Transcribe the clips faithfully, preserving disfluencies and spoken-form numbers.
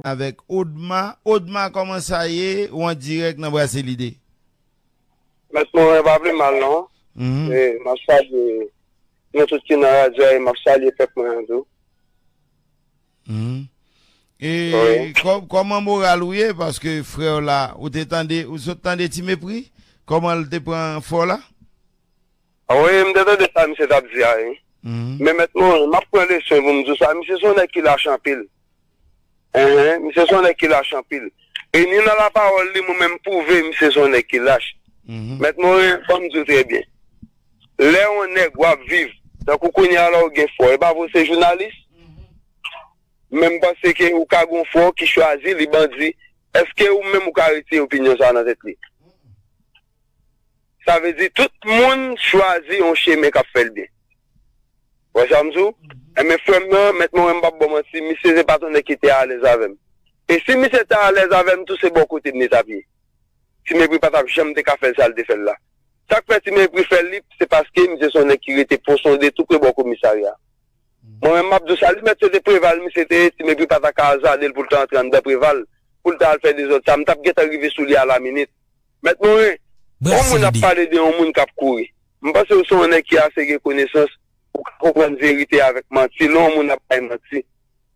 avèk Odma. Odma, kòman sa ye? Ou an dirèk nan Brase Lide. Mèt Moren, pa vle mal non. Mhm. E, m ap salye nou tout ki nan radyo a, e m ap salye pèp mwen an tou. Mhm. E Wi. kò- kòman moral ou ye? Paske frè w la, ou te tande, ou sot tande Ti Mepri? Kòman l te pran fò la? A wi, m te tande sa misye t ap di a, wi. Mhm. Men mèt mwen, m ap pran leson pou m di w sa. Misye se yon nèg ki lach anpil. Enhen, misye se yon nèg ki lach anpil. E ni nan lapawòl li, mwen menm pwouve misye se yon nèg ki lach. Mhm. Mèt Moren, ban m di w trè byen. Lè yon nèg w ap viv, tankou kounye a la ou gen fò, e pa vre w se jounalis? Men m panse ke ou ka gen yon fò ki chwazi li bandi. Èske ou menm ou ka retire opinyon sa nan tèt li? Sa vle di tout moun chwazi yon chemen k ap fè l byen. Wè sa m di w? Enben frè m nan, mèt mwen, m p ap ba w manti, misye se pa t yon nèg ki te alèz avè m. E si misye te alèz avè m tou, se bò kote m li t ap ye. Ti Mepri pa t ap janm te ka fè l sa l te fè l la. Sa k fè Ti Mepri fè l li, se paske misye se yon nèg ki rete Fon Sonde tou pre bò komisarya. Mwen menm m ap di w sa, li mèt se te Preval misye te ye, Ti Mepri pa ta ka azade l pou l ta antre anndan Preval, pou l ta al fè dezòd sa, m t ap gentan rive sou li a la minit. Mèt Moren, yon moun ap pale de yon moun k ap kouri. M panse w se yon nèg ki ase gen konesans, ou ka konprann verite avèk manti, lè yon moun ap bay manti.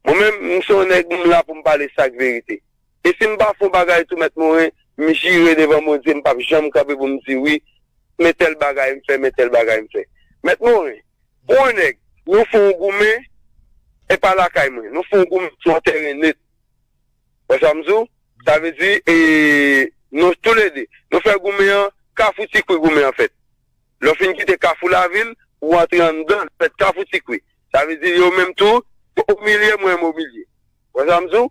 Mwen menm, m se yon nèg, m la pou m pale sa k verite. E si m pa fè yon bagay tou, Mèt Moren, m jire devan Bondye, m p ap janm kanpe pou m di wi, men tèl bagay m fè, men tèl bagay m fè. Mèt Moren, pou yon nèg, nou fè yon goumen, e pa lakay mwen, nou fè yon goumen sou yon tèren net. Wè sa m di w? Sa vle di, e, nou toulede, nou fè goumen an, Kafou Tikwi goumen an fèt. Lè w fin kite Kafou Lavil, ou antre anndan, fèt Kafou Tikwi. Sa vle di, yo menm tou, o milye, mwen menm o milye. Wè sa m di w?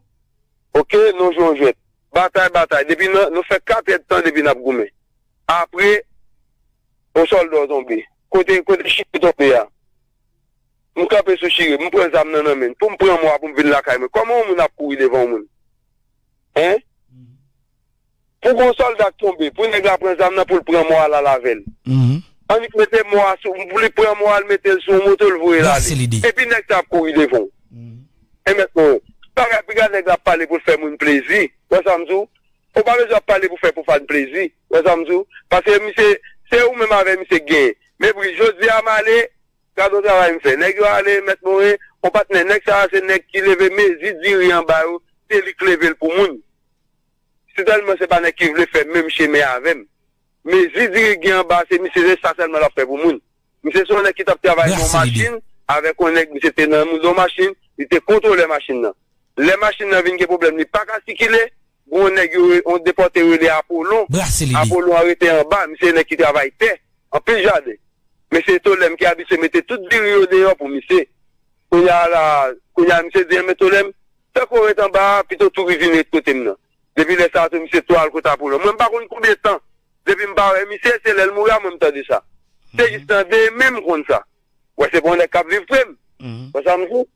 Oke, nou jwe yon jwèt. Batay, batay. Depi nan, nou fè kat èdtan depi n ap goumen. Apre, yon sòlda w tonbe. Kote, kote Chire tonbe a? M kanpe sou Chire, m pran zam nan nan men l. Pou m pran mò a pou m vin lakay mwen. Kòman yon moun ap kouri devan yon moun? Hein? Pou gon sòlda k tonbe, pou nèg la pran zam nan pou l pran mò a l al avè l. Annik mete mò a sou, pou li pran mò a l mete l sou yon moto l voye l ale. Epi nèg sa ap kouri devan w. E mèt mwen, bagay piga nèg la ap pale pou l fè moun plezi. Wè sa m di w? Ou pa bezwen ap pale pou fè Pwofàn plezi. Wè sa m di w? Paske misye, se ou menm avè misye k genyen. Men pri, jodi a m ale, gade yon travay m fè. Nèg yo ale, mèt Moren, yon patnè. Nèg sa a se nèg ki leve mezi diri anba yo, se li k leve l pou moun. Sitèlman se pa nèg ki vle fè menm chemen avè m. Mezi diri gen anba, se misye se sa sèlman l ap fè pou moun. Misye se yon nèg ki t ap travay nan yon machin, avèk yon nèg, misye te nan yon machin, li te kontwolè machin nan. Lè machin nan vin gen pwoblèm, li pa ka sikile, gon nèg yo, yon depòte rele Apolon. Apolon an rete anba, misye se nèg ki travay tè, anpil jaden. Mesye Tolèm ki abitye mete tout diri yo deyò pou misye. Kounye a la, kounye a misye di, men Tolèm, tankou w ret anba a, pito tou ri vin ret kote m nan. Depi lè sa a tou, misye tou al kote Apolon. Mwen, m pa konn konbyen tan, depi m pa wè misye, se lè l mouri a mwen m tande sa. Se jis tande, men m konn sa. Wè, se pa yon nèg k ap viv pre m. Wè sa m di w?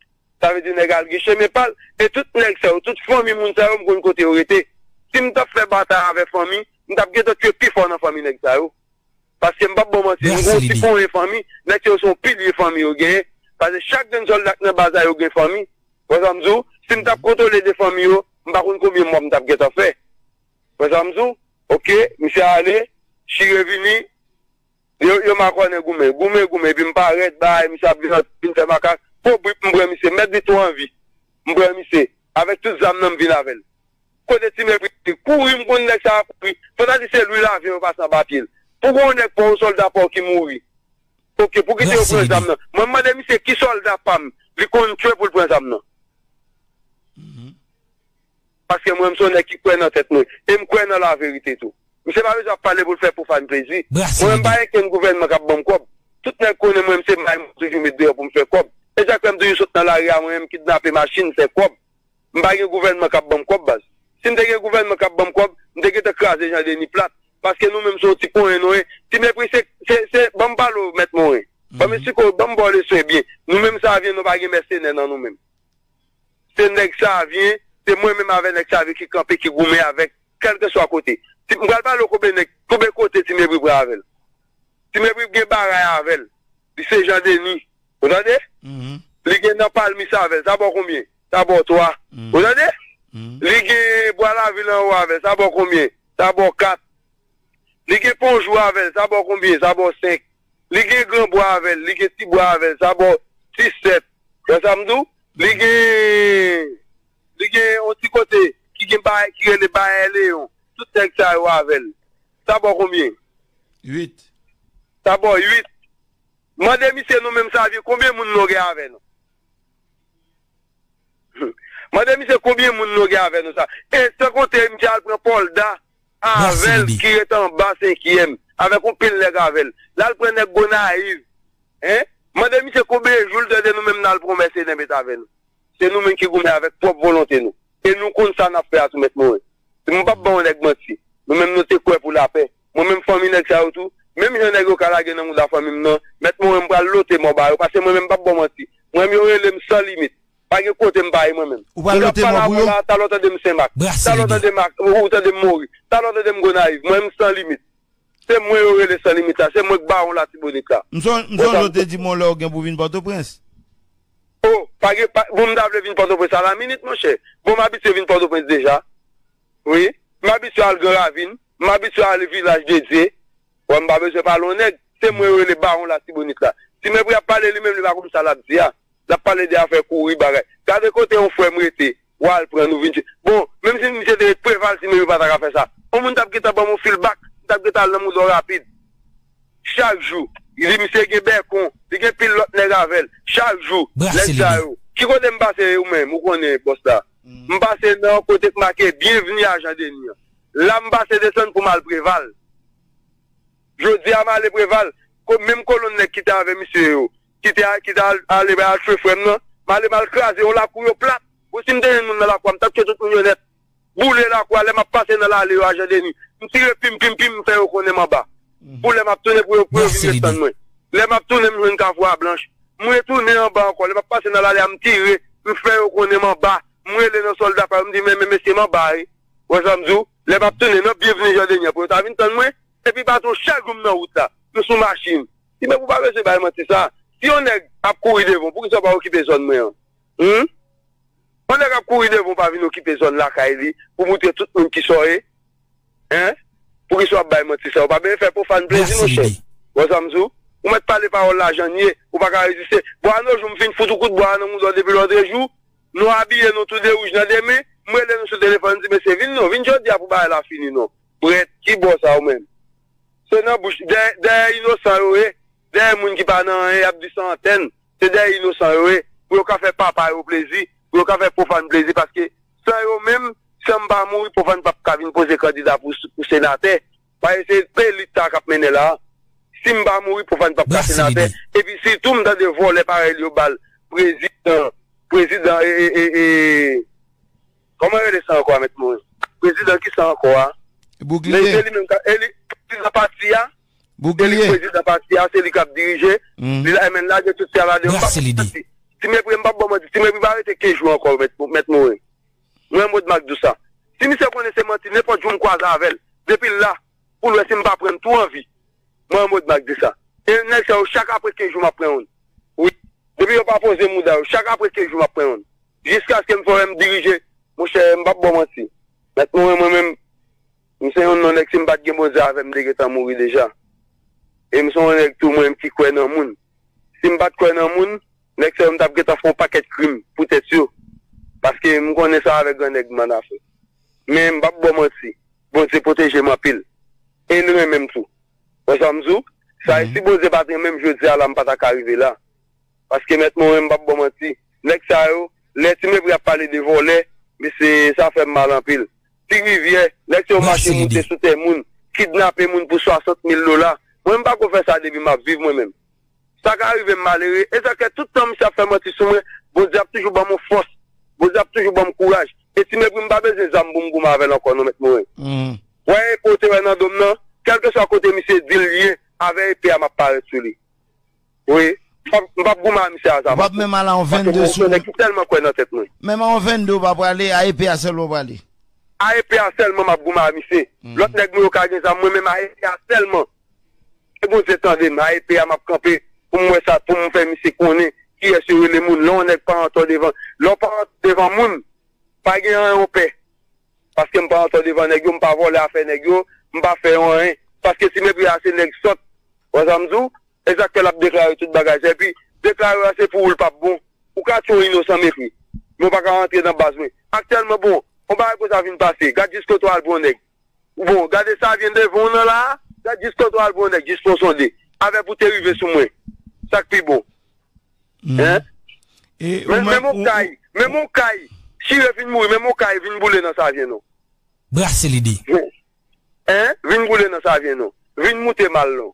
Sa vle di nèg al gen chemen pa l. E tout nèg sa yo, tout fanmi moun sa yo, m konn kote yo rete. Si m t ap fè batay avè fanmi, m t ap gentan tchwe pi fò nan fanmi nèg sa yo. Paske m p ap ba w manti, nou gon ti ponyen fanmi, nèg sa yo se yon pilye fanmi yo genyen. Paske chak grenn sòlda k nan baz la yo gen fanmi. Wè sa m di w? Si m t ap kontwole de fanmi yo, m pa konn konbyen mwa m t ap gentan fè. Wè sa m di w? Oke, misye ale, Chire vini, yo, yo makònen goumen, goumen, goumen, epi m parèt, bay, misye ap vin, vin fè makak, po bwip, m pran misye, mèt di tou anvi. M pran misye, avèk tout zam nan m vin avè l. Kote Ti Mepri, kouri, m konn nèg sa a kouri. Fò ta di se lwi lavyon yo pase anba pye l. Pou gon nèg pa w, sòlda pa w ki mouri. Oke, pou kite yo pran zam nan. Mwen mande misye ki sòlda pa m, li konn tchwe pou l pran zam nan. Paske mwen, m se yon nèg ki kwè nan tèt mwen. E m kwè nan laverite tou. Misye pa bezwen ap pale pou l fè Pwofàn plezi. Mwen menm, m pa gen kenn gouvènman k ap ban m kòb. Tout nèg konnen mwen, m se may mwen toujou met deyò pou m fè kòb. E sa k fè m toujou sot nan lari a, mwen menm, m kidnape machin, fè kòb. M pa gen gouvènman k ap ban m kòb, baz. Si m te gen gouvènman k ap ban m kòb, m te gentan kraze Jan Deni plat. Paske nou menm se yon ti ponyen nou ye. Ti Mepri se, se, se, ban m pale w, mèt Moren. Ban m esplike w, ban m ba w leson byen. Nou menm Savyen, nou pa gen mèsenè nan nou menm. Se nèg Savyen, se mwen menm avè nèg Savyen ki kanpe, ki goumen avèk, kèlkeswa kote. Ti, m pral pale w konbyen nèg, konbyen kote Ti Mepri pran avè l. Ti Mepri gen bagay avè l. Li se Jan Deni. Ou tande? Li gen nan palmis avè l. Sa ba w konbyen? Sa ba w twa. Ou tande? Li gen Bwa Lavil anwo avè l, sa ba w konbyen? Sa ba w kat. Li gen Pon Jou avè l, sa ba w konbyen? Sa ba w senk. Li gen Gran Bwa avè l, li gen Ti Bwa avè l, sa ba w sis, sèt. Wè sa m di w? Li gen, li gen yon ti kote ki gen bay, ki rele Bayè Leyon. Tout nèg sa yo avè l. Sa ba w konbyen? Uit. Sa ba w uit. Mande misye nou menm sa vye, konbyen moun nou gen avè nou? Mande misye konbyen moun nou gen avè nou sa. E san konte misye al pran Pòlda avè l ki ret anba senkyèm, avèk yon pil nèg avè l. L al pran nèg Gonayiv. Hein? Mande misye konbyen jou l tande nou menm n al pran yon mèsenè met avè nou. Se nou menm ki goumen avèk pwòp volonte nou. E nou konn sa n ap fè a tou, Mèt Moren. Mwen p ap ba yon nèg manti. Nou menm nou te kwè pou lapè. Mwen menm fanmi nèg sa yo tou, menm jan nèg yo ka lage nan mouda fanmi m nan, Mèt Moren m pral lote mò ba yo, paske mwen menm m p ap ba w manti. Mwen menm yo rele m San Limit. Pa gen kote m pa ye mwen menm. Ou pral lote mò pou yo? Talè w tande m Senmak. Talè w tande m, ou tande m Mori. Talè w tande m Gonayiv. Mwen menm San Limit. Se mwen yo rele San Limit la. Se mwen k bawon Latibonit la. M sonje w te di m yon lè w gen pou vin Pòtoprens. Oh, pa gen, pa, bon, m ta vle vin Pòtoprens a la minit, monchè. Bon, m abitye vin Pòtoprens deja. Wi. M abitye al Gran Ravin. M abitye ale Vilaj de Dye. Wè, m pa bezwen pale yon nèg. Se mwen yo rele bawon Latibonit la. Ti Mepri ap pale li menm, li pa konn sa l ap di a. L ap pale de afè kouri bagay. Gade kote yon frè m rete. W al pran nou vin. Bon, menm si misye te ret Preval, Ti Mepri pa ta ka fè sa. Yon moun t ap gentan ban m yon fil bak. M t ap gentan al nan mouda w rapid. Chak jou. Li, misye gen Bèkon. Li gen pil lòt nèg avè l. Chak jou. Nèg sa yo. Ki kote m pase ou menm? Ou konnen, bòs la. M pase nan yon kote k make Byenvni a Jan Deni an. La m pase desann pou m al Preval. Jodi a m ale Preval. Ko-, menm kolonn nèg ki te avè misye yo, ki te a-, ki te al-, ale bay al tchwe frè m nan, m ale m al kraze yon lakou yo plat. Bon, si m te jwenn moun nan lakou a, m t ap tchwe tout moun yo nèt. Boule lakou a, lè m ap pase nan lale yo a Jan Deni. M tire pim, pim, pim, m fè yo konnen m anba. Pou lè m ap tounen pou yo, pou yo vin desann mwen. Lè m ap tounen, m jwenn Kafou a Blanch. M retounen anba ankò. Lè m ap pase nan lale a, m tire, m fè yo konnen m anba. M rele nan sòlda pa yo, m di, men, men, mesye, m anba, wi. Wè sa m di w? Lè m ap tounen nan Byenvni Jan Deni an, pou yo ta vin tann mwen, epi baton chak jou m nan wout la. M sou machin. Ti Mepri, ou pa bezwen bay manti sa. Si yon nèg ap kouri devan w, poukisa w pa okipe zòn mwen an? Hum? Yon nèg ap kouri devan w pa vin okipe zòn lakay li pou moutre tout moun kisa w ye? Hein? Poukisa w ap bay manti sa? Ou pa bezwen fè pwofàn plezi, monchè. Wè sa m di w? Ou mèt pale pawòl la jan l ye, ou pa ka reziste. Bon, a no jou m fin fout ou kout bwa nan mouda w depi lòtrejou. Nou abiye nou tou de wouj nan de men. M rele nou sou telefòn, m di, mesye, vin non, vin jodi a pou bagay la fini non. Brèt, ki bò sa ou menm? Se nan bouch, dèyè, dèyè inosan yo ye. Dèyè moun ki pa nan anyen, y ap di san antèn. Se dèyè inosan yo ye. Pou yo ka fè papa yo plezi, pou yo ka fè pwofàn plezi, paske san yo menm, san m pa mouri, pwofàn p ap ka vin poze kandida pou, pou senatè. Paske se elit sa k ap mennen la. Si m pa mouri, pwofàn p ap ka senatè. Epi sitou, m tande vòlè parèy li yo ba l prezidan, prezidan, e, e, e, e, kòman yo rele sa ankò a, Mèt Moren? Prezidan ki sa ankò a? Bougliye. Men se li menm ka, e li, prezidan pati a, se li prezidan pati a, se li k ap dirije. Li la, men lage tout sa la deyò. M pa pati. Ti Mepri, m p ap ba w manti. Ti Mepri pa rete kenz jou ankò, Mèt, Mèt Moren. Mwen, Mòd Mak di w sa. Si misye konnen se manti, nenpòt jou m kwaze avè l, depi l la, pou l wè si m pa pran l tou anvi. Mwen, Mòd Mak di sa. E nèg sa yo, chak apre kenz jou, m ap pran youn. Wi. Depi yo pa poze mouda yo, chak apre kenz jou, m ap pran youn. Jiskaske m fè wè m dirije. Monchè, m p ap ba w manti. Mèt Moren, mwen menm, m se youn nan nèg, si m pa t gen Bondye avè m, m te gentan mouri deja. E m se yon nèg tou, mwen menm, ki kwè nan moun. Si m pa t kwè nan moun, nèg sa yo, m t ap gentan fè yon pakèt krim pou tèt yo. Paske m konnen sa avèk grannèg m ann afè. Men m p ap ba w manti. Bondye pwoteje m anpil. E l renmen m tou. Wè sa m di w? Sa e si Bondye pa t renmen m, jodi a la, m pa ta ka rive la. Paske Mèt Moren, m p ap ba w manti. Nèg sa yo, lè Ti Mepri ap pale de vòlè, mesye, sa fè m mal anpil. Ti Rivyè, nèg sa yo mache moute sou tè moun, kidnape moun pou swasant mil dola. Mwen, m pa ko fè sa depi m ap viv mwen menm. Sa ka rive m malere, e sa k fè tout tan misye ap fè manti sou mwen, Bondye ap toujou ban m yon fòs, Bondye ap toujou ban m kouraj. E Ti Mepri, m pa bezwen zam pou m goumen avè l ankò non, Mèt Moren. Wè epe w te wè nan do m nan, kèlkeswa kote misye di l ye, avè epe a m ap parèt sou li. Wi, m p ap, m p ap goumen a misye a zam. Ou p ap menm al a yon vennde sou. Paske mwen se yon nèg ki tèlman kwè nan tèt mwen. Menm a yon vennde ou pa prale, a epe a sèlman w prale. A epe a sèlman m ap goumen a misye. Lòt nèg mwen yo ka gen zam, mwen menm a epe a sèlman. E Bondye tande m, a epe a m ap kanpe pou m wè sa, pou m fè misye konnen kiyès yo rele moun. Lè yon nèg pa antò devan, lè w pa antò devan moun, Pa gen anyen ou pè. Paske m pa antò devan nèg yo, m pa vòlè afè nèg yo, m pa fè yo anyen. Paske Ti Mepri a se nèg sòt. Wè sa m di w? E sa k fè l ap deklare tout bagay sa. Epi, deklare a se pou ou l p ap bon. Ou ka tchwe yon inosan Mepri. Men w pa ka rantre nan baz mwen. Aktyèlman, bon, yon bagay konsa vin pase. Gad jiskote w al pran yon nèg. Bon, gade Savyen devan w nan la a, gad jiskote w al pran yon nèg, jis pou w sonde. Avè pou te rive sou mwen. Sa k pi bon. Hein? Men, men mon kay, men mon kay, chire fin mouri, men mon kay vin boule nan Savyen non. Brase lide. Hein? Vin boule nan Savyen non. Vin moute mal non.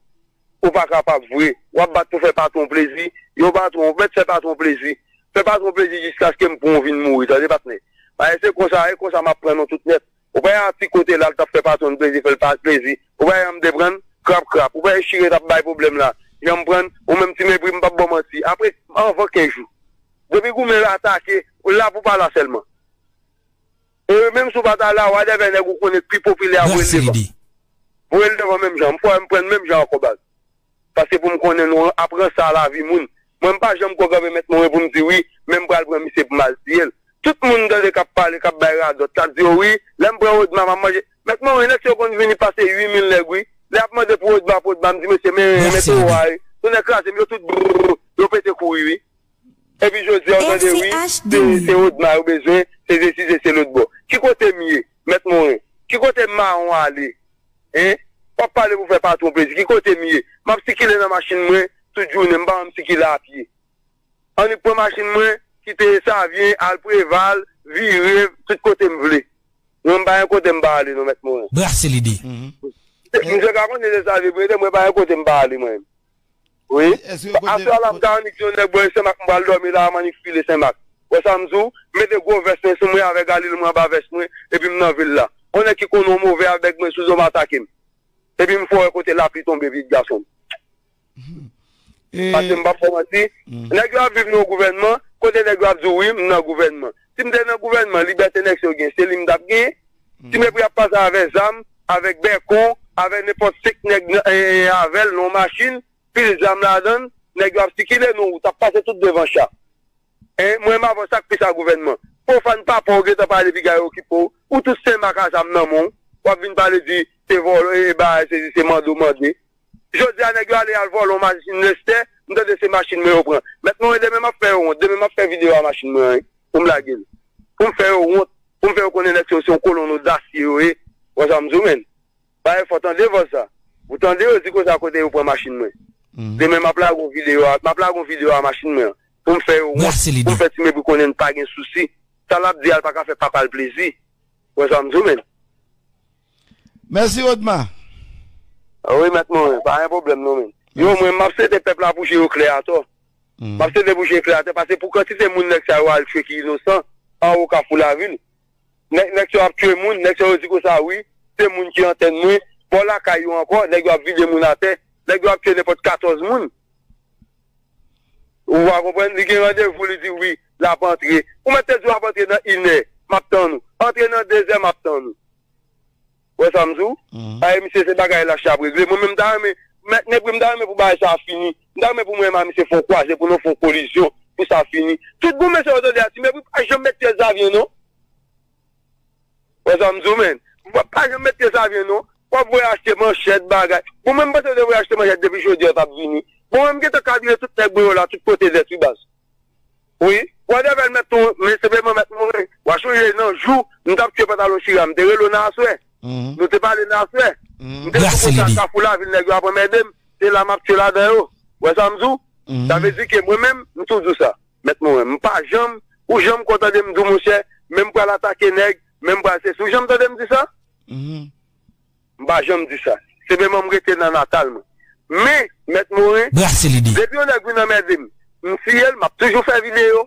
Ou pa kapab vre. W ap bat pou fè patwon plezi. Yo patwon, ou mèt fè patwon plezi. Fè patwon plezi jiskaske m pran w vin mouri, tande patnè. Paske se konsa, e konsa m ap pran nou tout nèt. Ou pa wè a ti kote la, l t ap fè patwon l plezi, fè l pa plezi. Ou pa wè jan m te pran l, krap krap. Ou pa wè chire t ap bay pwoblèm la. Jan m pran l, ou menm Ti Mepri, m p ap ba w manti. Apre, anvan kenz jou. Depi goumen atake, ou la pou pa la sèlman. E menm si w pa ta la, whatever nèg ou konnen k pi popilè a, voye l devan. Voye l devan menm jan. M fò m pran l menm jan ankò baz. Paske pou m konnen nou ap ranse a lavi moun. Mwen m pa janm ko kanpe Mèt Morin pou m di wi, men m pral pran misye pou m al tiye l. Tout moun m tande k ap pale, k ap bay radòt, k ap di yo wi, lè m pran Odma m ap manje. Mèt Morin, nèg sa yo konn vini pase uit mil nèg wi. Lè y ap mande pou Odma, pou Odma, m di mesye, men, men towo a wi. Tonnè kraze m, yo tout brrr, yo pete kouri wi. Epi jodi a w tande wi, se, se Odma yo bezwen, se sesi, se, se lòtbò. Ki kote m ye, Mèt Morin? Ki kote Mawon ale? Hein? W ap pale pou fè patwon plezi. Ki kote m ye? M ap sikile nan machin mwen tout jounen, m pa janm sikile a pye. Annik pran machin mwen, kite Savyen, al Preval, vire, tout kote m vle. Mwen m pa gen kote m pa ale non, Mèt Morin. Brase lide. Misye ka konnen se sa li vre, mwen pa gen kote m pa ale mwen. Wi. Aswè a la m ta annik di yon nèg bò Senmak m pral dòmi la a, m annik file Senmak. Wè sa m di w? Mete gwo vès mwen sou mwen avèk galil mwen anba vès mwen, epi m nan vil la. Yon nèg ki konnen yon move avèk mwen sou zo m atake m. Epi m fè w wè kote lapli tonbe vit gason m. Paske m p ap fè w manti. Nèg yo ap viv nan yon gouvènman, kote nèg yo ap di w wi, m nan gouvènman. Si m te nan gouvènman, libète nèg sa yo gen, se li m t ap genyen. Ti Mepri ap pase avè zam, avèk bèkon, avè nenpòt senk nèg nan, e, e, avè l nan yon machin, pil zam ladan l, nèg yo ap sikile nan wout, ap pase tout devan cha. Hein, mwen m avè w sa k pi sa gouvènman. Pwofàn papa w gentan pale piga yo okipe w, ou tout Senmak a zam nan men w, w ap vin pale di se vòlò, e, bagay, se, se mande w mande. Jodi a nèg yo ale al vòlè yon machin Lestè, m tande se machin mwen yo pran. Mèt mwen, demen m ap fè yo wont, demen m ap fè videyo a machin mwen an, wi, pou m lage l. Pou m fè yo wont, pou m fè yo konnen nèg sa yo se yon kolonn odasye yo ye. Wè sa m di w, menn. Pa efò, tande vòs sa. Ou tande yo di konsa kote yo pran machin mwen. Demen m ap lage yon videyo a, m ap lage yon videyo a machin mwen an. Pou m fè yo wont, pou m fè Ti Mepri konnen n pa gen sousi. Sa l ap di a, l pa ka fè papa l plezi. Wè sa m di w, menn. Mèsi, Odma. Ah wi, Mèt Morin, pa gen pwoblèm non, menn. Yo, mwen, m ap swete pèp la pou je yo klè atò. M ap swete pou je klè atò, paske pou kantite moun nèg sa yo al tchwe ki inosan, anwo Kafou Lavil. Nèg, nèg sa yo ap tchwe moun, nèg sa yo di konsa, wi, se moun ki antèn mwen, bò lakay yo ankò, nèg yo ap vide moun atè, nèg yo ap tchwe nenpòt katòz moun. Ou pa konprann? Li gen randevou, li di wi, l ap antre. Ou mèt te di w ap antre nan inè, m ap tann ou. Antre nan dezè, m ap tann ou. Wè sa m di w? Paske misye se bagay lach l ap regle. Mwen menm m ta renmen, Mèt Mepri, m ta renmen pou bagay sa a fini. M ta renmen pou mwen menm a misye fè yon kwaze, pou nou fè yon kolizyon, pou sa fini. Tout bon mesye yo tande a, Ti Mepri pa janm met pye Savyen non. Wè sa m di w, menn. W ap pa janm met pye Savyen non. W ap voye achte manchèt, bagay. Bon, mwen m panse w te voye achte manchèt depi jodi a w t ap vini. Bon, mwen m gentan kadre tout nèg mwen yo la, tout kote nèt, wi, baz. Wi. Whatever, Mèt Morin, men senpleman Mèt Morin. W a chonje nan jou, m t ap tchwe pantalon chire a, m te rele w nan aswè. Nou te pale nan aswè. M te di w konsa, Kafou Lavil, nèg yo ap anmède m. Se la m ap tchwe ladan yo. Wè sa m di w? Sa vle di ke mwen menm, m toujou di w sa. Mèt Morin, m pa janm, ou janm ko tande m di w, monchè, men m pral atake nèg, men m pral sesi. Ou janm tande m di sa? M pa janm di sa. Senpleman, m rete nan natal mwen. Men, Mèt Morin, depi yon nèg vin anmède m, m tiye l, m ap toujou fè videyo.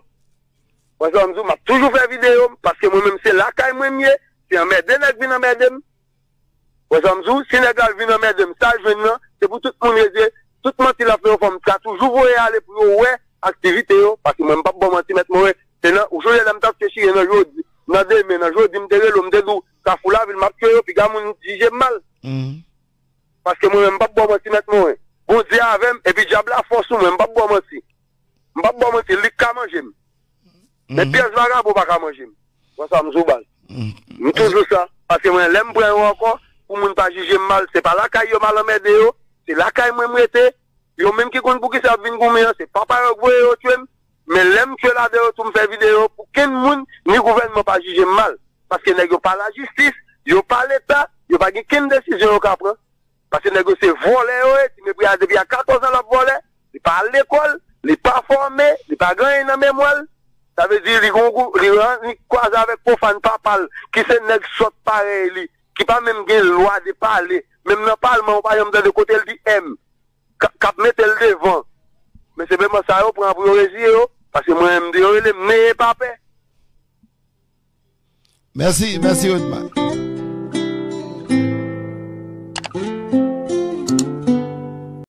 Wè sa m di w, m ap toujou fè videyo, paske mwen menm se lakay mwen m ye, se anmède nèg vin anmède m. Wè sa m di w, si nèg la vin anmède m, sa l jwenn nan, se pou tout moun rete, tout manti l ap fè yo fè m, m ka toujou voye ale pou yo wè aktivite yo, paske mwen m p ap ba w manti, Mèt Morin, se nan, ou sonje lè m t ap tchwe chire nan jodi, nan demen, nan jodi, m te rele w, m te di w, Kafou Lavil, m ap tchwe yo, piga moun jije m mal. Paske mwen menm, m p ap ba w manti, Mèt Morin. Bondye avè m, epi dyab la fò sou mwen, m p ap ba w manti. M p ap ba w manti, li k ka manje m. Men pyès vagabon pa ka manje m. Wè sa m sou baz. M toujou sa. Paske mwen, lè m pran yo ankò, pou moun pa jije m mal, se pa lakay yo m al anmède yo, se lakay mwen m rete. Yo menm ki konn poukisa y ap vin goumen an, se papa yo k voye yo tchwe m. Men lè m tchwe ladan yo tou, m fè videyo pou kenn moun, ni gouvènman pa jije m mal. Paske nèg yo pa lajistis, yo pa leta, yo pa gen kenn desizyon yo ka pran. Paske nèg yo se vòlè yo ye, Ti Mepri a depi a katòz an l ap vòlè, li pa al lekòl, li pa fòme, li pa gen anyen nan memwa l. Sa vle di li gon gou, li ran, li kwaze avèk pwofàn papa l, ki se nèg sòt parèy li, ki pa menm gen lwa de pale, menm nan palman ou pa janm tande kote l di M, k ap mete l devan. Men se menm sa yo pran pou yo reziye yo, paske mwen menm de yo rele m neye pa pè. Mèsi, mèsi Rodman.